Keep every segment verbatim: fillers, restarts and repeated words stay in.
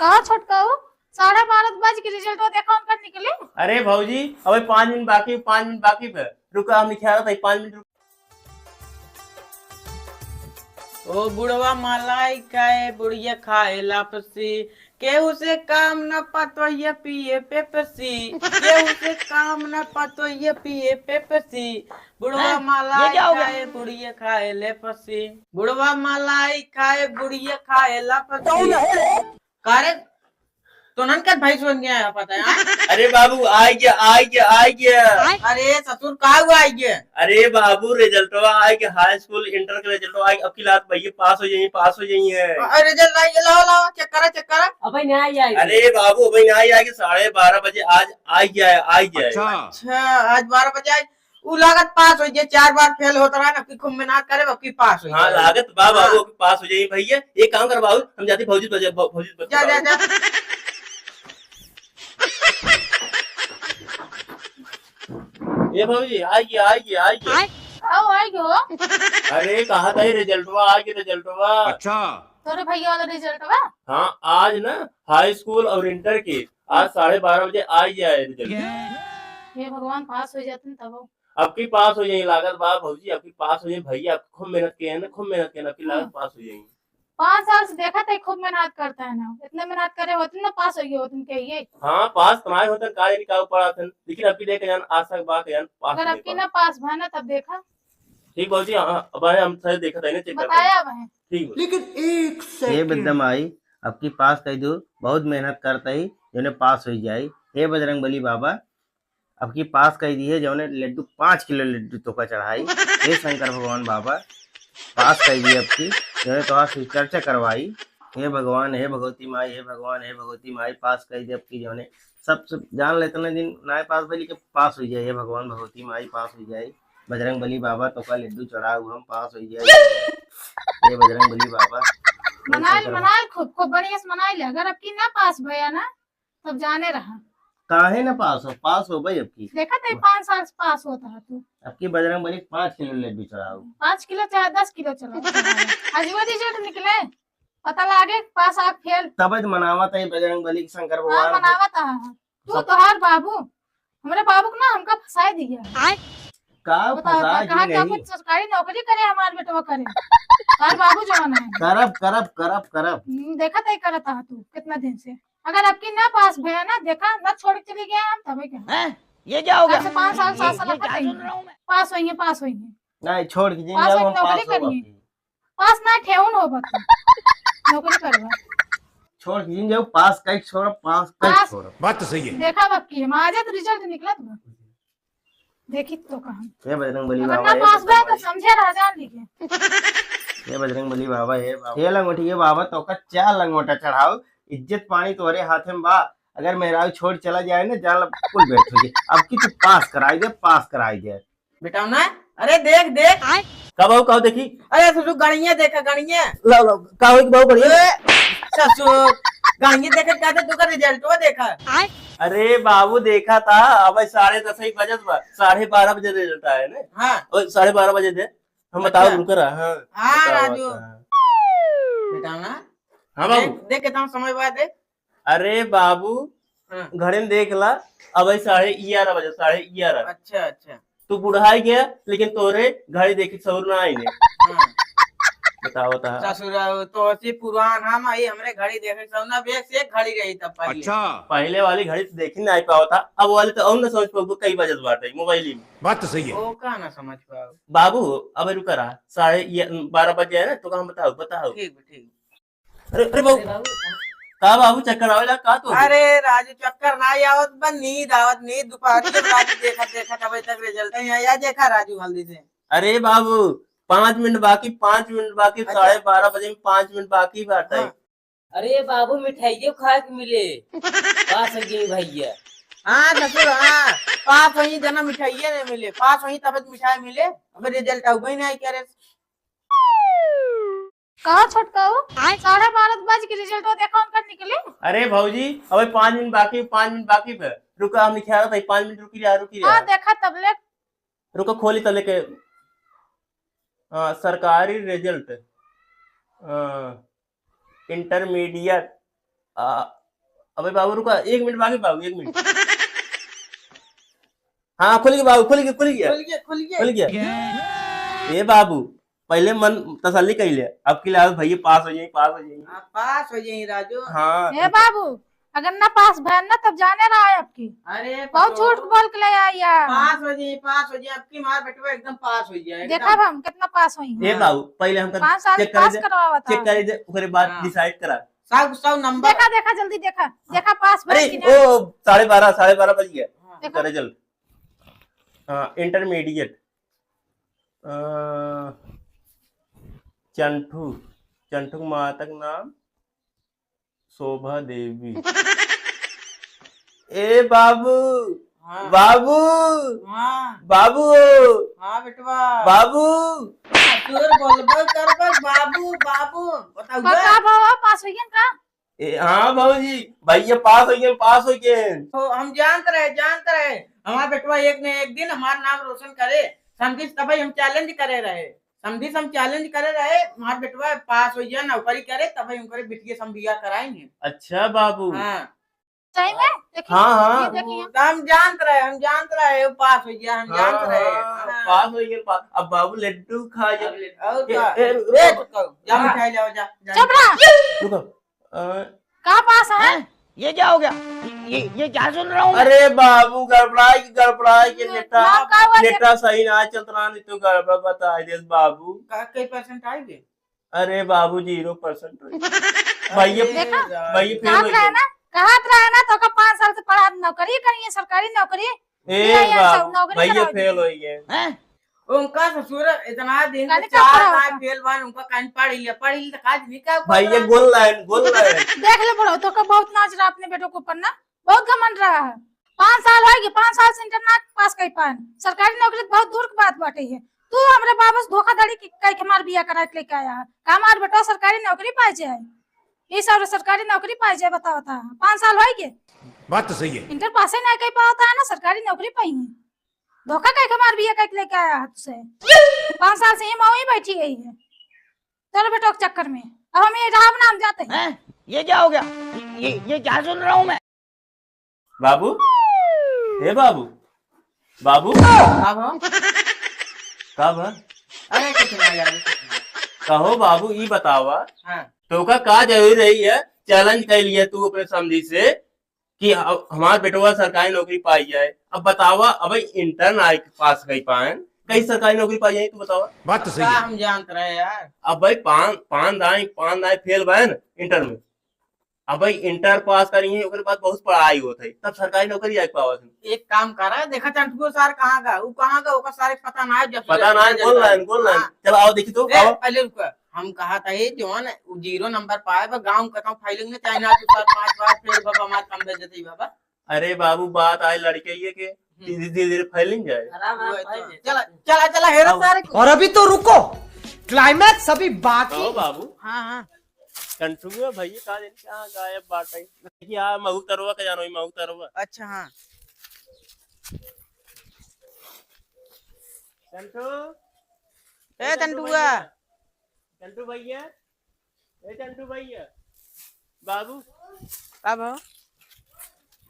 कहा छोटका हो, साढ़े बारह बज के result हो, देखा उनका निकले। अरे भौजी, अबे पाँच मिनट बाकी, पाँच मिनट बाकी बे। रुका, हम लिखे आ रहा था, पाँच मिनट रुक। ओ बुढ़वा मलाई खाए, बुढ़िया खाए लापसी, केहू से काम न पतोहिया पिए पेप्सी, केहू से काम न पतोहिया पिए पेप्सी। बुढ़वा हैं? ये मलाई क्या हो गया? खाए, बुढ़िया खाए लेपसी, बुढ़वा मलाई खाए, बुढ़िया खाए लापसी। कौन है रे? का रे? तोनन के भैंस बन गया है, पता है, हाँ? अरे बाबू, आ गया, आ गया, आ गया। अरे ससुर, का हुआ आ गया? अरे बाबू, रिजल्टवा आ गया, हाई स्कूल इंटर के रिजल्टवा आ गया। अब की लात भैया पास हो जाइए, पास हो जाइए। अरे रिजल्ट आ गया, लाओ, लाओ, चेक करा, चेक करा। अबे नहीं आई, आई। अरे बाबू, अबे नहीं आई, आई कि साढ़े बारह बजे आज आ गया है, आ गया है। अच्छा। अच्छा, आज बारह बजे आई। उ लागत पास हो जाए, चार बार फेल होत रहा ना, कि खूब मेहनत करे, अब की पास हो हाँ, जाए। लागत बा बाबू, हाँ। अब की पास हो जाए भैया। एक काम कर बाबू, हम जाते भौजी से बजा-, भौ-, भौजी से बजा-, जा, जा। ए भौजी, आइए, आइए, आइए। आओ, आइए हो। अरे, कहा था ये रिजल्टवा, आइए रिजल्टवा। अच्छा। तोरे भैया वाला रिजल्टवा? हाँ, आज ना हाई स्कूल और इंटर के आज साढ़े बारह बजे आ ही जाए रिजल्ट। हे भगवान, पास हो जाते न तब। अब की पास हो जाए लागत बा भौजी, अब की पास हो जाए भैया, अब खूब मेहनत किए हैं ना, खूब मेहनत किए हैं, अब की लागत हम्म। पास हो जाए। पाँच साल से देखा थे खूब मेहनत करता है ना, इतने मेहनत करे होते ना पास हो गए होते के ये। हाँ, पास तो ना होते, का जानी का पढ़ा थे, लेकिन अब की देख जान आशा बा के जान पास अगर नहीं अब की पढ़ा। ना पास भा ना तब देखा। ठीक भौजी, हाँ, अब आए हम सही देखा था ना, चेक करते हैं। बताया अब है। ठीक भौजी। लेकिन एक हे सेकंड। बदमाई, अब की पास कई दू, बहुत मेहनत करता ही, जौने पास हो जाई। हे बजरंग बली बाबा, अब की पास कई दिहे, जौने लड्डू पाँच किलो लड्डू तोका चढ़ाई। हे शंकर भगवान बाबा, पास कई दिहे अब की, जौने तोहार से चर्चा करवाई। हे भगवान, हे भगवती माई, हे भगवान, हे भगवती माई, पास कई दे अब की, जौने सब, सब जान लेते ना दिन नाय पास भइल के पास हो जाए। हे भगवान, भगवती माई, पास हो जाए। बजरंग बली बाबा, तोका लड्डू चढ़ाऊ हम, पास हो जाए। हे बजरंग बली बाबा, हे मनाई, शंकर मनाई, खूब, खूब बढ़िया से मनाई ले। अगर अब की ना पास भया ना, तब जाने रहा। काहे ना पास हो? पास हो भाई अब की। देखा थे, पाँच साल से पास होता है तू। अब की बजरंग बली पाँच किलो लड्डू चढ़ाऊ। पाँच किलो चाहे दस किलो चढ़ाऊ। आज वो रिजल्ट निकले, पता लागे पास आ फेल। तब तो मनावत है बजरंग बली के शंकर हाँ, भगवान। मनावत है। तू सब तोहार बाबू, हमरे बाबू को ना हमका फंसाए दिया। आय। का बताओ, फंसा का, कहा कि नहीं? अपन सरकारी नौकरी करे, हमार बेटवा करे। तोहार बाबू जवान है। करब, करब, करब, करब। हम्म, देखा तय करत आ तू कितना दिन से। अगर अब की ना पास भया ना, देखा ना छोड़ के चली गया हम, तबे क्या? हैं? ये क्या हो गया? ऐसे पाँच साल, सात साल ये, ये क्या सुन रहा हूँ मैं? पास होइए, पास होइए। नहीं, छोड़ के जिन पास जाओ, होइए, हम पास नौकरी होब करिए। आपकी। पास ना ठेहुन हो बता। नौकरी करवा। छोड़ के जिन जाओ, पास कई छोड़, पास कई पास छोड़। बात तो सही है। देखा बाप की, हम आज तो रिजल्ट निकला तो। देखी तो कहाँ। ये बजरंग बली अगर बाबा, ना ये पास बजरंग हुआ तो बली। समझे रह जान लीजिए। ये बजरंग बली बाबा, ये बाबा। ये लंगोटी, ये बाबा, तोका चार लंगोटा चढ़ाओ, इज्जत पानी तोरे हाथ में बा। अगर मेहरारू छोड़ चला जाए ना, जान ला कुल व्यर्थ हो जाए। अब की तू पास कराई दे, पास कराई दे। बेटा ना, अरे देख, देख। कब आओ, कब देखी? अरे ससुर, गणिया देखा, गणिया। लाओ, लाओ, का होई, बहुत बढ़िया। ए, ससुर, गणिया देखा, कहते तू का रिजल्टवा देखा। अरे बाबू, देखा था, अब साढ़े दस ही बजत बा, साढ़े बारह बजे रिजल्ट आया ना। हाँ। ओ, साढ़े बारह बजे दे, हम बताओ, अच्छा। रुक रहा, हाँ। हाँ, बताओ, राजू। बताओ। बेटा ना, हाँ बाबू। देख, देख कितना समय बाद है। अरे बाबू, हाँ। घरे में देख ला, अब है साढ़े ग्यारह बजे, साढ़े ग्यारह। अच्छा, अच्छा। तू बुढ़ाई गया, लेकिन तोरे घड़ी देखे सौर ना आई ने। हाँ। बताओ, बताओ। ससुरा, तो ऐसी पुरान हम आई, हमरे घड़ी देखे सौर ना, बेस एक घड़ी रही तब पहले। अच्छा। पहले वाली घड़ी तो देखी ना आई पावा था, अब वाली तो और ना समझ पाऊँ कई बजत बाटे मोबाइल में। बात तो सही है। ओ का ना समझ पाओ। बाबू, अब रुका रहा, साढ़े ये बारह बजे है ना, तो हम बताओ, बताओ। ठीक, ठीक। अरे, अरे बाबू, अरे बाबू। का बाबू चक्कर आवेला का तो? अरे राजू, चक्कर ना आवत बा, नींद आवत, नींद दोपहरी में राजू देखत देखत अबे तक रिजल्ट नहीं आया। देखा राजू हल्दी से। अरे बाबू, पाँच मिनट बाकी, पाँच मिनट बाकी, अच्छा। साढ़े बारह बजे में पाँच मिनट बाकी बाटे। हाँ। अरे बाबू, मिठाइयो खाए के मिले। पास हो गई भैया। हाँ ससुर, हाँ, पास होई जना मिठाइये नहीं मिले, पास होई तब मिठाई मिले। अबे रिजल्ट आउबे नहीं करे। कहा छोटका हो? आय। साढ़े बारह बज के रिजल्ट हो, देखा उनका निकले। अरे भौजी, अबे पाँच मिनट बाकी, पाँच मिनट बाकी बे। रुका, हम लिखे आ रहा था, पाँच मिनट रुकी रहा, रुकी रहा। हाँ, देखा तब ले। रुका, खोली तले के। हाँ, सरकारी रिजल्ट। हाँ, इंटरमीडिएट। आ, अबे बाबू रुका, एक मिनट बाकी बाबू, एक मिनट। हाँ, खुल गया बाबू, खुल गया, खुल गया। खुल गया, खुल गया। खुल गया। ए बाबू, पहले मन तसल्ली कर ले, अब की लाल भैया पास हो जाए, पास हो जाए। हाँ, पास हो जाए राजू। हाँ। ए बाबू, अगर ना पास भैन ना तब जाने रहा है आपकी। अरे बहुत पटवा। झूठ बोल के ले आई यार। पास हो जाए, पास हो जाए, अब की मार बेटवा एकदम पास हो जाए, देखा एकदम। हम कितना पास हुई ए हैं। बाबू, पहले हम पाँच साल check करे पास दे, करवावा था। Check करे दे, ओकरे बाद हाँ। Decide करा। सब, सब number। देखा, देखा, जल्दी देखा, देखा पास अरे, भैन कि ना। ओ, साढ़े बारह, साढ़े बारह बज गया। हाँ। देखा। करे जल्दी। हाँ, intermediate। अ, चंठू, चंठू के माता के नाम शोभा देवी। ए बाबू, हाँ। बाबू, हाँ। बाबू, हाँ बेटवा। बाबू। तोर बोलबो करबो, बाबू, बाबू, बताऊ का, बे। का बाबा, पास हो गया का? ए, हाँ भौजी, भैया पास हो गए, पास हो गए। तो हम जानत रहे, जानत रहे, हमार बेटवा एक न एक दिन हमार नाम रोशन करे, समझिस तबही हम challenge करे रहे, समझिस हम challenge करे रहे, हमार बेटवा पास हो गया, नौकरी करे, तबही उनकरे बिटिया से हम बियाह कराएंगे। अच्छा बाबू। हाँ। सही में? देखिए, हाँ, हाँ। ये देखिए। तो हम जानत रहे, हम जानत रहे, वो पास हो गया, हम हाँ, जानत रहे। हाँ, हाँ। पास हो गया, पास। अब बाबू लड्डू खा जा। अब लड्डू। और ए, का? ए, रुको। ए, रुको, जा हाँ। मिठाई लाओ, जा, जा। चुप रहा। रुको। अ, का पास है? हैं? ये क्या हो गया? ये, ये क्या सुन रहा हूँ मैं? अरे बाबू, गड़बड़ाई की, गड़बड़ाई के ये नेटा, नाम का हुआ? नेटा सही ना चलत रहा, नहीं तो गड़बड़ बताई देस बाबू। का, कई percent आई बे? अरे बाबू, zero percent रही। भैया, अरे देखा? राम। भैया फेल कहत हो रहे गए। ना, कहत रहे ना, तो का पाँच साल से पढ़ा नौकरी करिए, सरकारी नौकरी। ए बिना ये बा-, सब नौकरी भैया कराओ। फेल हो गए। हैं? उनका ससुर इतना दिन से कहने का चार पड़ा नाई होता? फेल बन, उनका कहन पढ़ लिया, पढ़ लिया, काज नहीं का भैया, पढ़ा? Goal line, goal line। देख ले बुढ़ऊ, तो का बहुत नाच रहा अपने बेटों के ऊपर ना, बहुत घमंड रहा है। पाँच साल होइगे, पाँच साल से इंटर ना पास कर पाएन, सरकारी नौकरी तो बहुत दूर की बात बाटे है। तू हमरे बाबू से धोखाधड़ी की, कह के हमार बिया करा के लेके आया है, का हमार बेटवा सरकारी नौकरी पाए जाए? ये सब सरकारी नौकरी पाए जाए, बताओ था, पाँच साल होइगे। बात तो सही है। इंटर पासे ना कर पावत है ना, सरकारी नौकरी पाई है। धोखा कह के हमार बिया कह के लेके आया है तुझसे। पाँच साल से ये मऊ ही बैठी गई है तेरे बेटों के चक्कर में। अब हम ये रहा ना, हम जाते हैं। हैं? ये क्या हो गया? ये, ये क्या सुन रहा हूँ मैं? बाबू, हे बाबू, बाबू। का भा? का भा? अरे कुछ ना यार, कुछ ना। कहो बाबू, ई बतावा, हाँ। तोका का जरूरी रही है, challenge कर लिया तू अपने समधी से कि ह-, हमार बेटवा सरकारी नौकरी पाई जाए। अब बतावा, अब इंटर ना पास कर पाएन, कहीं सरकारी नौकरी पाई जाए, तू बतावा। बात तो सही का है। हम जानत रहे यार। अब भाई पान, पान दाई, पान दाई फेल बहन इंटर में। अब भाई इंटर पास करी है, ओकरे बाद बहुत पढ़ाई होत है, तब सरकारी नौकरी आइ पावत है। एक काम करा, देखा चंटुओ सार कहाँ गा, उ कहाँ गा, ओकर सारे पता ना है, जब पता ना है, बोल रहा है, बोल रहा है। हाँ। चल आओ देखी तो, ए, आओ। पहले रुका, हम कहा था ये जौन उ zero number पाए बा, गाँव में कहता हूँ filing में चाहे ना तू सार पाँच बार फेल बाबा, हमार कम बेइज्जती बाबा। अरे बाबू, बात आए लड़के ये के, हम्म। धीरे, धीरे, धीरे फैलिन जाए। आराम, आराम वही तो। फैल जाए। चला, चला, चला, हेरा अब सारे। और अभी तो रुको, climax अभी बाकी। कहो बाबू। हाँ, हाँ। चंटुआ भैया का जाने कहाँ गायब बाटे। देखिए, आ महू तरवा का जानो, ई महू तरवा। अच्छा, हाँ। चंटू। ए, ए, चंटू चंटुआ। भैया। चंटू भैया। ए, चंटू भैया। बाबू। का भाव?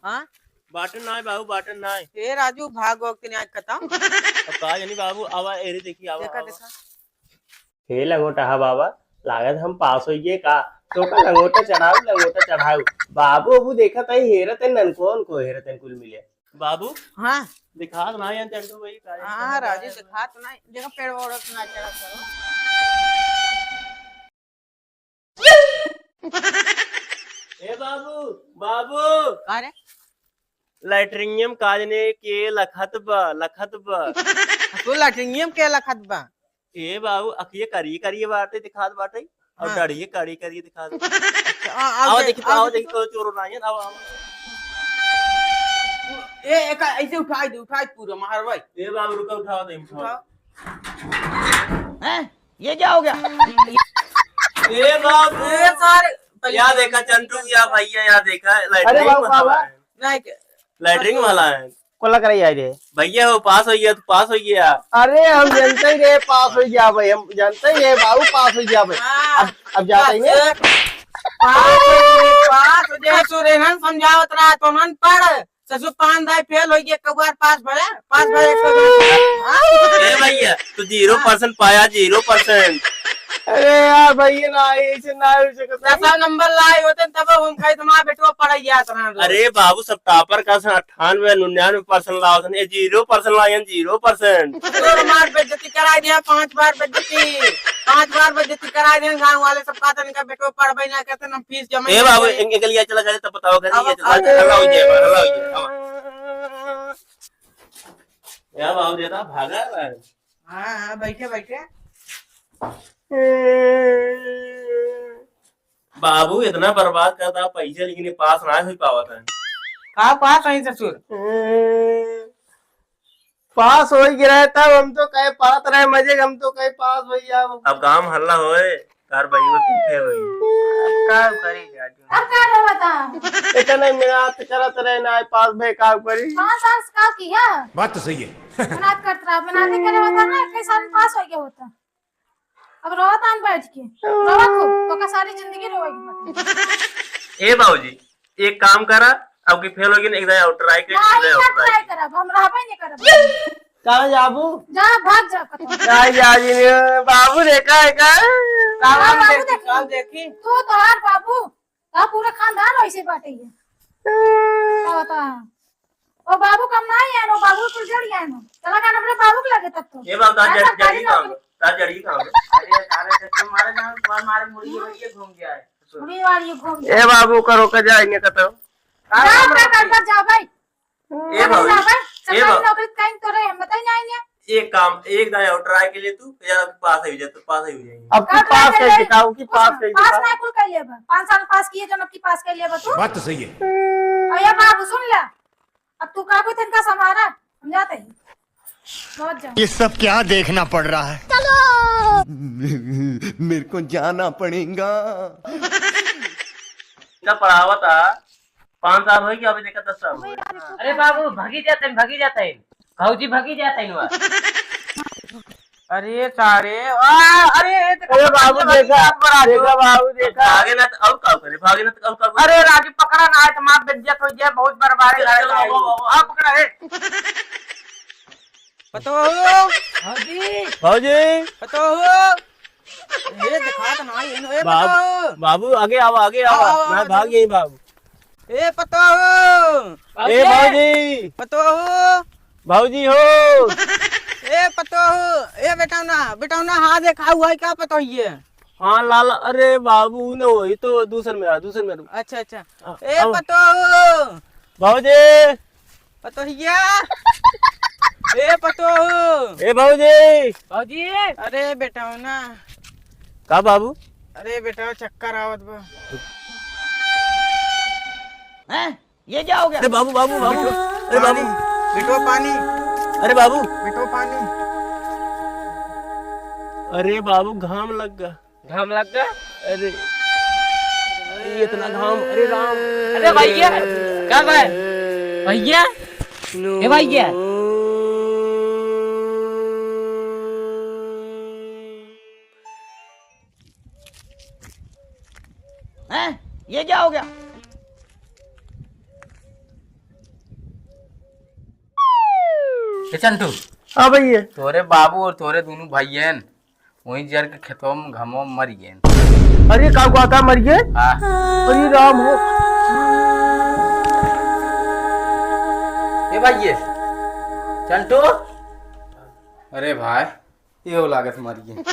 हाँ? बाटन नाय बाबू, बाटन नाय। ए राजू, भाग वाग के न्याय खत्म। अब का जानी बाबू, आवा एरी देखी, आवा, देखा, आवा। देखा। हे लंगोटहा बाबा, लागत हम पास होइए का? तोका लंगोटा चढ़ाऊ, लंगोटा चढ़ाऊ। बाबू, अबू देखत है, हेरत है, ननको, उनको हेरत है, कुल मिले। बाबू? हाँ। दिखात ना है, चंटू भाई, का है? हाँ, राजू, दिखात ना है। देखो, पेड़ ओड़ ना चढ़ा करो। ए बाबू, बाबू। का रे? लैट्रिनियम काजने के लखत बा, लखत बा। तू लैट्रिनियम के लखत बा? ए बाबू, अखिए करिए करिए बाटे दिखात बाटे, और हाँ। डढ़िए करिए करिए दिखात बाटे। अच्छा, आ, आओ आओ दे, देखी तो, आओ आओ देखी देखी। तो, चोर ना है, आओ, आओ। ए, एक ऐसे उठाई दे, उठाई पूरा मार भाई। ए बाबू, रुको, उठाओ दे, उठाओ। उठाओ। हैं? ये क्या हो गया? ए बाबू, ए सारे, या देखा चंटू, या भैया, या देखा, अरे लैट्रिन बाबू, वाला बाबू। है। नहीं के-, लैट्रिन वाला है। कोला कराई आई रे। भैया, वो पास हो गया, तू पास हो गया। अरे, हम जानते ही रहे, पास हो गया भाई, हम जानते ही रहे, बाबू, पास हो गया भाई। हाँ, अब, अब जाते ही बस। नहीं। पास होई, पास हो जाए। ससुर एनन समझावत रहा, तो नन पढ़। ससुर पान दाई फेल होई गए, एक बार पास भरे, पास भरे, एक बार। हाँ? ए भैया, तू ज़ीरो परसेंट पाया, ज़ीरो परसेंट। अरे यार भैया, ना, ऐसे ना हो सकता। दसवा नंबर लाए होते तब हम खाई तुम्हारा बेटवा पढ़ाई जात रहा। अरे बाबू, सब टॉपर का सन अट्ठानवे, निन्यानवे परसेंट लाओ सन, ये ज़ीरो परसेंट लाए हैं, ज़ीरो परसेंट। तोर मार बेइज्जती कराई दिया, पांच बार बेइज्जती, पांच बार बेइज्जती कराई दिया। गांव वाले सब कहते इनका बेटवा पढ़बे ना करते, हम फीस जमा ए नहीं बाबू, करे। इनके लिए चला जाए तब बताओ, घर अब ये चला, अब हल्ला हो जाए, हल्ला हो जाए। अब। या बाबू, देता भागा है। हाँ, हाँ, बैठे, बैठे। बाबू, इतना बर्बाद करता पैसे, लेकिन ये पास ना हो पावत है। का पास है ससुर? पास हो ही गिरा है, तब हम तो कहे पात रहे मजे, हम तो कहे पास हो ही जाओ। अब गांव हल्ला होए, तार भाई वो फेल होई। अब का करी जाती? अब का रे बता? इतना मेहनत करत रहे ना, पास भे का करी? पाँच साल से का किया? बात तो सही है। मेहनत करत रहा, मेहनत करे बता ना, इक्कीस साल में पास हो गया होता। अब रोवा तान बैठ के, रोवा खूब, तो का सारी जिंदगी रोवेगी मत। ए बाबूजी, एक काम करा, अब की फेल होगी ना, एक दाई और ट्राई कर, नहीं, एक दाई और ना ट्राई। ट्राई करब, हम रहबे नहीं करब। कहाँ जाबू? जा, भाग जा कतौ। कहाँ जा जी ने? बाबू देखा है का? हाँ, बाबू बाबू देखी, देखी। कब देखी? तू तोहार बाबू, का पूरा खानदान वैसे बाटे ये। का बता? ओ बाबू कम ना आए, ओ बाबू कुल जड़ आए। चला का हमरे बाबू के लगे तब तो। ये बाबू, तार जड़-, जड़ी काम, तार जड़ी काम। अरे, सारे चक्कर मारे ना, मार, मारे मुड़ी, मुड़ी घूम जाए। मुड़ी वाली घूम ए बाबू, करो का जाए ने कतौ। का जा, काम का रखी? कर, कर जा भाई। ए बाबू, जा भाई, ए सरकारी बाबू। नौकरी कहीं तो रहे, हम बताई ना आएंगे। एक काम, एक दाई और ट्राई के लिए तू, या पास हो जाए, तो पास हो जाएंगे। अब की का पास ट्राई कर कर ले? दिखाओ, की कुछ पास ना, कर पास दिखाओ। ना कुल कर लेबा। पाँच साल पास किए, जब अब की पास कर लेबा तू। बात तो सही है। और ये बाबू सुन ले, अब तू का कोई तनका समारा, हम जाते हैं। बहुत जाओ। ये सब क्या देखना पड़ रहा है? मेरे को जाना पड़ेगा। इतना पढ़ावा था, पाँच साल हो गया, अभी देखा दस साल हो गया। अरे बाबू, भागी जाते हैं, भागी जाते हैं। भौजी भागी जाते हैं वहाँ। अरे सारे, आ, अरे, ये देखा, अरे बाबू, भागी देखा, जात बड़ा देखा जो। बाबू, देखा। भागे ना तो और का करे, भागे ना तो और का करे। अरे राजू, पकड़ा ना, आज मार बेइज्जत हो जाए, बहुत बर्बाद है। चलो, चलो, बाबू, बाबू। हाँ, पकड़ा है। पतोहू। भौजी। भौजी। पतोहू। ए, दिखात ना, ये नो, ए, बाबू, पतोहू। बाबू, आगे आवा, आगे आवा। आवा, आवा, मैं आवा, भाग आवा। गई, बाबू। ए, पतोहू। ए, भौजी। भौजी। पतोहू। भौजी हो। ए, पतोहू। ए, बेटौना, बेटौना, हाँ, देखा हुआ है का पतोहिए? हाँ, लाला, अरे बाबू, न वही तो दूसर में आ, दूसर में आ। अच्छा, अच्छा। हाँ, ए, अब। पतोहू। भौजी। पतोहिया। ए पतोहू। ए भौजी। भौजी। अरे बेटौना। का बाबू? अरे बेटा चक्कर आवत बा। हैं? ये क्या हो गया? अरे बाबू, बाबू, बाबू। अरे बाबू। बेटो पानी। अरे बाबू। बेटो पानी। अरे बाबू घाम लग गा। घाम लग गा। अरे, ये इतना घाम, अरे राम। अरे भैया, का बा? भैया, ए भैया। हैं? ये क्या हो गया? ए चंटू। हाँ भैया। तोरे बाबू और तोरे दोनों भाइयन वहीं जर के खेतवा में घमवा में मर गए। अरे, का कहता मर गए? हाँ। अरे राम हो। ए भाई, ये चंटू। अरे भाई, ये हो लागत मर गए।